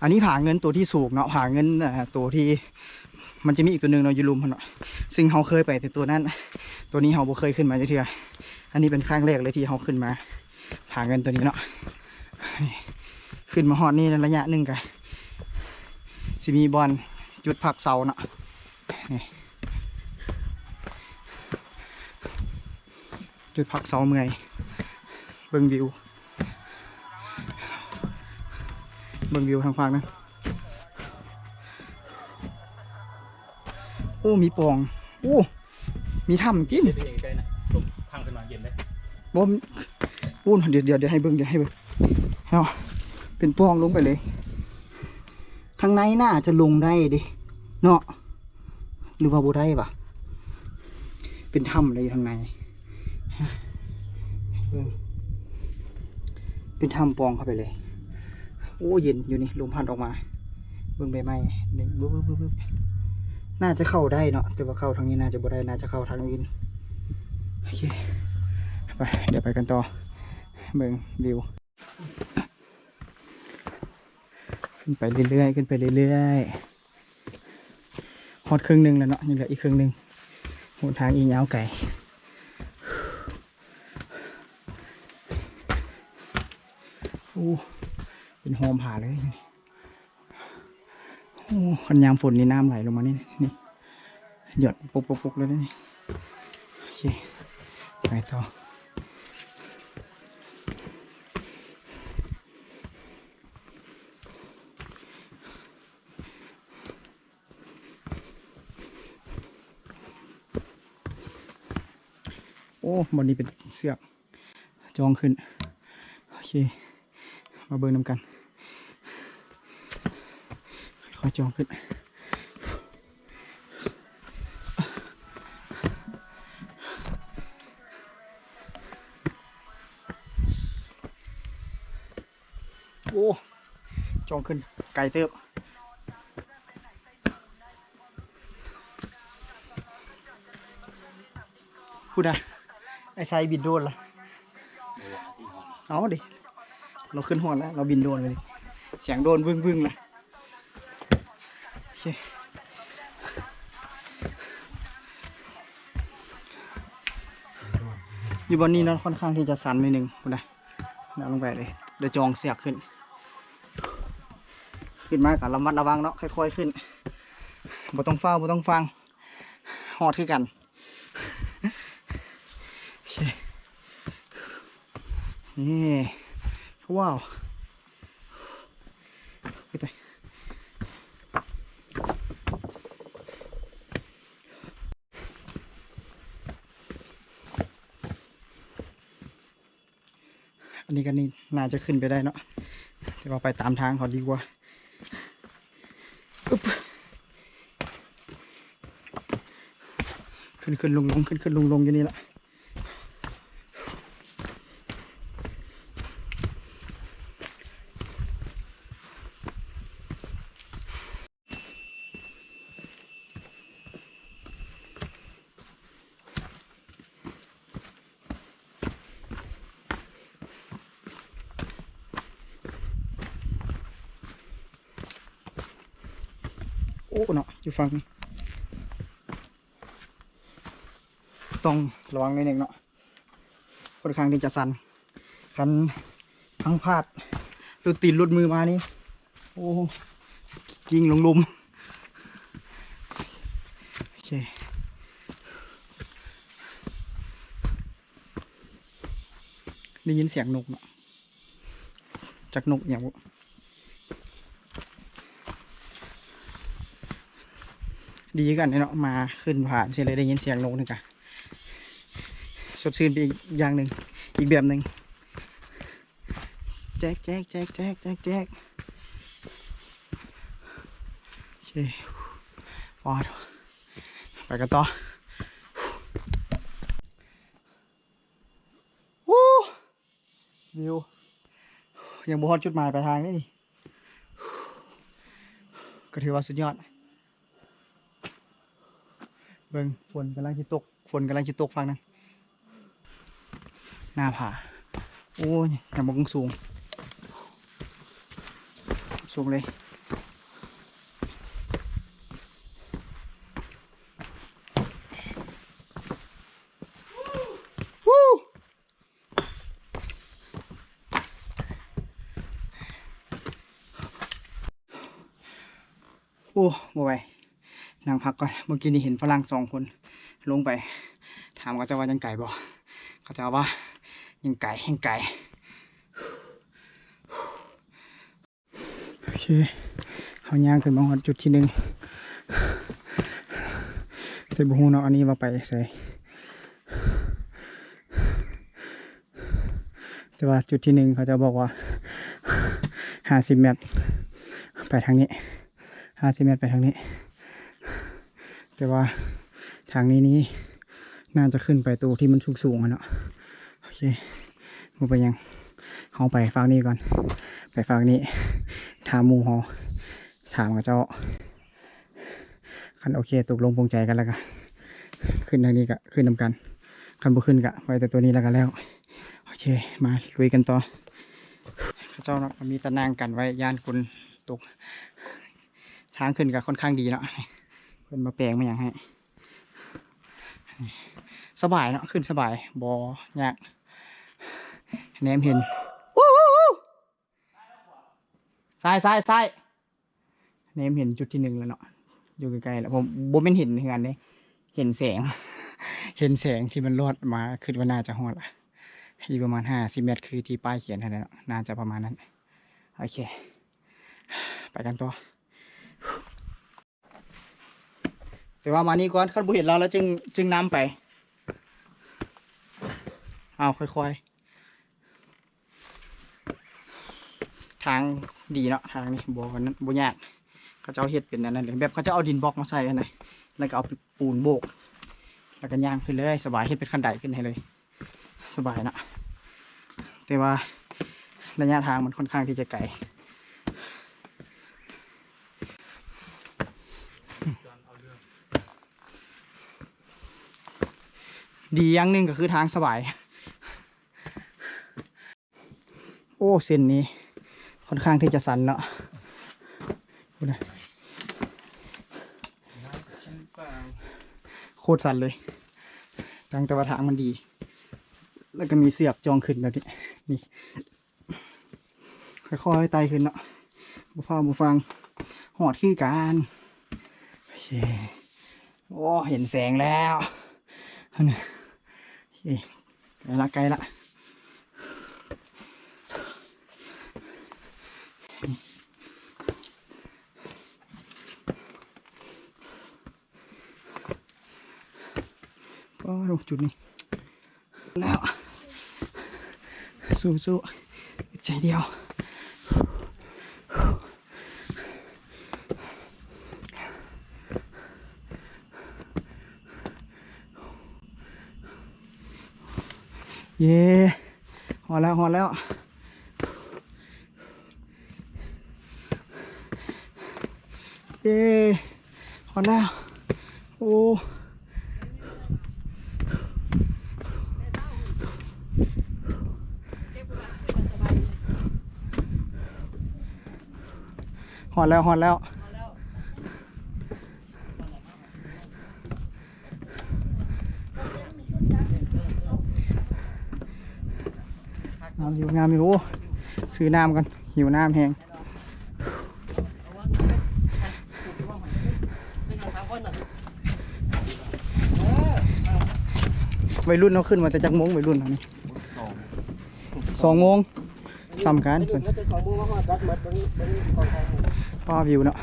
ອັນນີ້ຜາເງິນໂຕທີ່ສູງເນາະ ຜາເງິນ ອ່າ ໂຕທີ່ ມັນຈະມີອີກໂຕໜຶ່ງເນາະ ຢູ່ລຸ່ມຫັ້ນເນາະ ຊຶ່ງເຮົາເຄີຍໄປແຕ່ໂຕນັ້ນ. ໂຕນີ້ເຮົາບໍ່ເຄີຍຂຶ້ນມາຈັກເທື່ອ. ອັນນີ້ເປັນຄັ້ງແລກເລີຍທີ່ເຮົາຂຶ້ນມາຜາເງິນໂຕນີ້ເນາະ. ຂຶ້ນມາຮອດນີ້ໄລຍະໜຶ່ງກະຊິມີບ່ອນຈຸດພັກເຊົາເນາະ. ນີ້ ຈຸດພັກເຊົາເມື່ອຍ ເບິ່ງວິວ ເບິ່ງວິວທາງຟາກນັ້ນ. ໂອ້ ມີປ່ອງ. ໂອ້ ມີຖ້ຳຕິ. ເຮັດໄປເອງໃກ້ນະ ລົມພັງຂຶ້ນມາເຢັນເດ້. ບໍ່ ໂອ້ ດຽວ ດຽວ ດຽວໃຫ້ເບິ່ງ ດຽວໃຫ້ເບິ່ງເນາະ. ເປັນປ່ອງລົງໄປເລີຍ. ທາງໃນໜ້າຈະລົງໄດ້ເດ້ເນາະ ຫຼືວ່າບໍ່ໄດ້ຫວາ? ເປັນຖ້ຳເລີຍຢູ່ທາງໃນ ເບິ່ງ ເປັນຖ້ຳປ່ອງເຂົ້າໄປເລີຍ. ໂອ້ ເຢັນຢູ່ນີ້ ລົມພັດອອກມາ. ເບິ່ງໃບໄມ້ນີ້ ວຶບໆໆໆ. ໜ້າຈະເຂົ້າໄດ້ເນາະ ແຕ່ວ່າເຂົ້າທາງນີ້ໜ້າຈະບໍ່ໄດ້ ໜ້າຈະເຂົ້າທາງອື່ນ. ໂອເຄ ໄປ ດຽວໄປກັນຕໍ່ ເບິ່ງວິວ. ຂຶ້ນໄປເລື້ອຍໆ ຂຶ້ນໄປເລື້ອຍໆ ຮອດເຄິ່ງໜຶ່ງແລ້ວເນາະ ຍັງເຫຼືອອີກເຄິ່ງໜຶ່ງ. ຫົນທາງອີກຍາວໄກ. ໂອ້ ເປັນຮ່ອມຜາເລີຍ. ໂອ້ ຄັນຍາມຝົນນີ້ນ້ຳໄຫຼລົງມານີ້ ນີ້ ຫຍອດປົກໆໆເລີຍນີ້. ໂອເຄ ໄປຕໍ່. ໂອ້ ບ່ອນນີ້ເປັນເຊືອກ ຈອງຂຶ້ນ. ໂອເຄ ມາເບິ່ງນຳກັນ ຄ່ອຍໆຈອງຂຶ້ນ. ໂອ້ ຈອງຂຶ້ນໄກເຕີບ. ພຸ້ນນະ ໄອ້ໄຊບິນໂດຣນລະ ເອົາເດ ລາວຂຶ້ນຮອດແລ້ວ ລາວບິນໂດຣນເລີຍ ສຽງໂດຣນວຶ່ງໆລະ ໂອເຄ ຢູ່ບ່ອນນີ້ເນາະ ຄ່ອນຂ້າງທີ່ຈະຊັນໜ້ອຍໜຶ່ງ ພຸ້ນນະ ເອົາລົງໄປເລີຍ ດຽວຈອງເຊືອກຂຶ້ນ ຂຶ້ນມາກໍລະມັດລະວັງເນາະ ຄ່ອຍໆຂຶ້ນ ບໍ່ຕ້ອງຟ້າວ ບໍ່ຕ້ອງຟັ່ງ ຮອດຄືກັນ ໂອເຄ ນີ້ ວ້າວ ໄປຕາຍ ອັນນີ້ກໍນີ້ ໜ້າຈະຂຶ້ນໄປໄດ້ເນາະ ແຕ່ວ່າໄປຕາມທາງເຂົາດີກວ່າ ອຶບ ຂຶ້ນໆລົງໆ ຂຶ້ນໆລົງໆຢູ່ນີ້ລະ. ໂອ້ ເນາະ ຢູ່ຝັ່ງນີ້ ຕ້ອງລະວັງໜ້ອຍໜຶ່ງເນາະ ຄ່ອນຂ້າງທີ່ຈະຊັນ ຄັນພັງພາດ ຫຼຸດຕີນຫຼຸດມືມານີ້ ໂອ້ ກິ້ງລົງລຸ່ມ ໂອເຄ ໄດ້ຍິນສຽງນົກເນາະ ຈັກນົກຫຍັງບໍ່ ດີຄືກັນເນາະ ມາຂຶ້ນຜາຈັ່ງຊີ້ເລີຍ ໄດ້ຍິນສຽງນົກນີ້ກະສົດຊື່ນໄປອີກຢ່າງໜຶ່ງ ອີກແບບໜຶ່ງ ແຈກ ແຈກ ແຈກ ແຈກ ແຈກ ໂອເຄ ປອດ ໄປກັນຕໍ່ ວູ ວິວ ຍັງບໍ່ຮອດຈຸດໝາຍປາຍທາງເດ້ນີ້ ກໍຖືວ່າສຸດຍອດ ເບິ່ງ ຝົນກຳລັງຊິຕົກ ຝົນກຳລັງຊິຕົກຝັ່ງນັ້ນ ໜ້າຜາ ໂອ້ຍ ຍາມມາກງສູງ ສູງເລີຍ ວູ ໂອ້ ບໍ່ໄຫວ ນັ່ງພັກກ່ອນ ເມື່ອກີ້ນີ້ເຫັນຝຣັ່ງສອງຄົນລົງໄປ ຖາມເຂົາເຈົ້າວ່າຍັງໄກບໍ່ ເຂົາເຈົ້າວ່າຍັງໄກ ຍັງໄກ. ໂອເຄ ເຮົາຍ່າງຂຶ້ນມາຮອດຈຸດທີໜຶ່ງ ແຕ່ບໍ່ຮູ້ເນາະ ອັນນີ້ວ່າໄປໃສ ແຕ່ວ່າຈຸດທີໜຶ່ງເຂົາເຈົ້າບອກວ່າຫ້າສິບແມັດ ໄປທາງນີ້ ຫ້າສິບແມັດໄປທາງນີ້ ແຕ່ວ່າທາງນີ້ນີ້ ໜ້າຈະຂຶ້ນໄປໂຕທີ່ມັນສູງໆຫັ້ນເນາະ ໂອເຄ ບໍ່ເປັນຫຍັງ ເຮົາໄປຟາກນີ້ກ່ອນ ໄປຟາກນີ້ ຖາມໝູ່ເຮົາ ຖາມເຂົາເຈົ້າ ຄັນໂອເຄ ຕົກລົງປົງໃຈກັນແລ້ວກະ ຂຶ້ນທາງນີ້ກະຂຶ້ນນຳກັນ ຄັນບໍ່ຂຶ້ນກະໄວ້ແຕ່ໂຕນີ້ແລ້ວກະແລ້ວ ໂອເຄ ມາລຸຍກັນຕໍ່ ເຂົາເຈົ້າເນາະ ມີຕາໜ່າງກັນໄວ້ ຢ້ານຄົນຕົກ ທາງຂຶ້ນກະຄ່ອນຂ້າງດີເນາະ ເພິ່ນມາແປງມາຫຍັງໃຫ້ ສະບາຍເນາະ ຂຶ້ນສະບາຍ ບໍ່ຍາກ ແນມເຫັນ ວູ້ ວູ້ ວູ້ ຊ້າຍ ຊ້າຍ ຊ້າຍ ແນມເຫັນຈຸດທີໜຶ່ງແລ້ວເນາະ ຢູ່ໃກ້ໆແລ້ວ ບໍ່ ບໍ່ແມ່ນເຫັນເຮືອນເດ້ ເຫັນແສງ ເຫັນແສງທີ່ມັນລອດມາ ຄິດວ່າໜ້າຈະຮອດລະ ຢູ່ປະມານຫ້າສິບແມັດ ຄືທີ່ປ້າຍຂຽນຫັ້ນແຫຼະເນາະ ໜ້າຈະປະມານນັ້ນ ໂອເຄ ໄປກັນຕໍ່. ແຕ່ວ່າມານີ້ກ່ອນ ຄັນບໍ່ເຫັນລາວແລ້ວຈຶ່ງ ຈຶ່ງນຳໄປ ເອົາ ຄ່ອຍໆ ທາງດີເນາະ ທາງນີ້ບໍ່ ບໍ່ຍາກ ເຂົາເຈົ້າເຮັດເປັນອັນນັ້ນເລີຍ ແບບເຂົາເຈົ້າເອົາດິນບລັອກມາໃສ່ຫັ້ນນະ ແລ້ວກໍເອົາ ປູນໂບກ ແລ້ວກໍຍ່າງຂຶ້ນເລີຍ ສະບາຍ ເຮັດເປັນຄັນໄດຂຶ້ນໃຫ້ເລີຍ ສະບາຍເນາະ ແຕ່ວ່າໄລຍະທາງມັນຄ່ອນຂ້າງທີ່ຈະໄກ. ດີຢ່າງໜຶ່ງກໍຄືທາງສະບາຍ. ໂອ້ ເສັ້ນນີ້ຄ່ອນຂ້າງທີ່ຈະຊັນເນາະ ພຸ້ນນະ ໂຄດຊັນເລີຍ ຕັ້ງແຕ່ວ່າທາງມັນດີ ແລ້ວກໍມີເຊືອກຈ່ອງຂຶ້ນແບບນີ້ ນີ້ ຄ່ອຍໆໄຕ່ຂຶ້ນເນາະ ບໍ່ຟ້າວບໍ່ຟັ່ງ ຮອດຄືກັນ ໂອເຄ ໂອ້ ເຫັນແສງແລ້ວ ຫັ້ນນະ ໂອເຄ ໃກ້ລະ ໃກ້ລະ ປ້າໂທ້ ຈຸດນີ້ແລ້ວ ສູ້ໆ ໃຈດຽວ ເຢ້ ຮອດແລ້ວ ຮອດແລ້ວ ເຢ້ ຮອດແລ້ວ ໂອ້ ຮອດແລ້ວ ຮອດແລ້ວ. ງາມຢູ່ ງາມຢູ່ ໂອ້ ຊື້ນ້ຳກ່ອນ ຫິວນ້ຳແຮງ ໄວລຸ້ນເຮົາຂຶ້ນມາແຕ່ຈັກໂມງ ໄວລຸ້ນເຮົານີ້? ສອງ ສອງໂມງ ສ່ຳກັນ ແຕ່ສອງໂມງມາຮອດ ບັດໝົດເບິ່ງ ເບິ່ງກອງໄຟ ຟ້າວິວເນາະ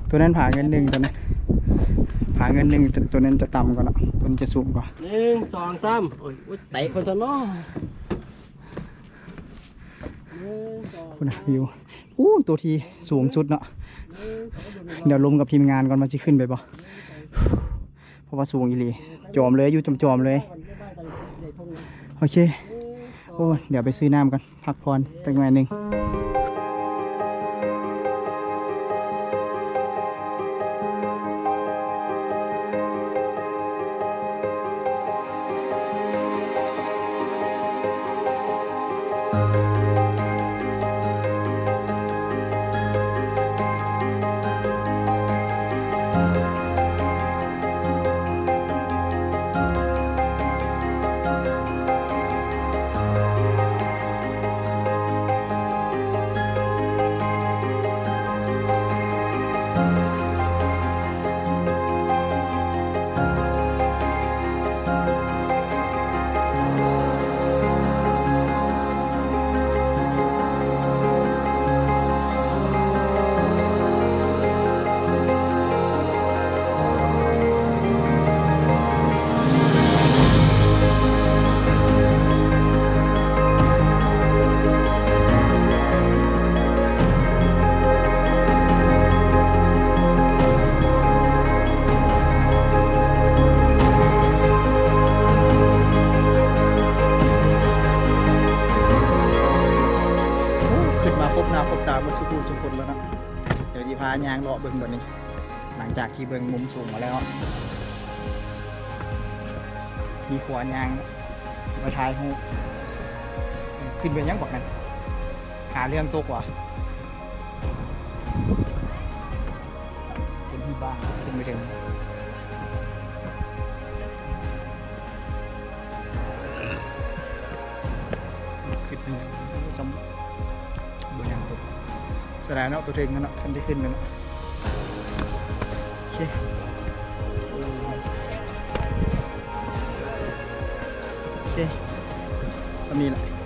ຕົວນັ້ນຜາເງິນໜຶ່ງ ຕົວນັ້ນຜາເງິນໜຶ່ງ ຕົວນັ້ນຈະຕ່ຳກວ່າເນາະ ຕົວນີ້ຈະສູງກວ່າ ໜຶ່ງ ສອງ ສາມ ໂອ້ຍ ໂອ້ຍ ເຕະມັນຊະເນາະ ໜຶ່ງ ສອງ ພຸ້ນນະ ວິວ ໂອ້ ຕົວທີ່ສູງສຸດເນາະ ໜຶ່ງ ສອງ ດຽວລົມກັບທີມງານກ່ອນວ່າຊິຂຶ້ນໄປບໍ່ ເພາະວ່າສູງອີ່ຫຼີ ຈອມເລີຍ ຢູ່ຈອມໆເລີຍ ໂອເຄ ໂອ້ ດຽວໄປຊື້ນ້ຳກ່ອນ ພັກຜ່ອນຈັກໜ້ອຍໜຶ່ງ. ໂອ້ ຂຶ້ນມາພົບໜ້າພົບຕາໝົດສູ່ຜູ້ສູ່ຄົນແລ້ວເນາະ ດຽວຊິພາຍ່າງເລາະເບິ່ງບັດນີ້ ຫຼັງຈາກທີ່ເບິ່ງມຸມສູງມາແລ້ວ ມີຂົວຍ່າງໄວ້ຖ່າຍຮູບ ຂຶ້ນໄປຫຍັງບັກນັ້ນ ຫາເລື່ອງຕົກຫວາ ເປັນທີ່ບ້ານ ຂຶ້ນໄປເຖິງ ຂຶ້ນໄປຫຍັງ ບໍ່ຫຍັງຕົກ ສະດາຍເນາະ ຕົວເທິງຫັ້ນເນາະ ຄັນໄດ້ຂຶ້ນແລ້ວເນາະ ໂອເຄ ໂອເຄ ສ່ຳນີ້ແຫຼະ.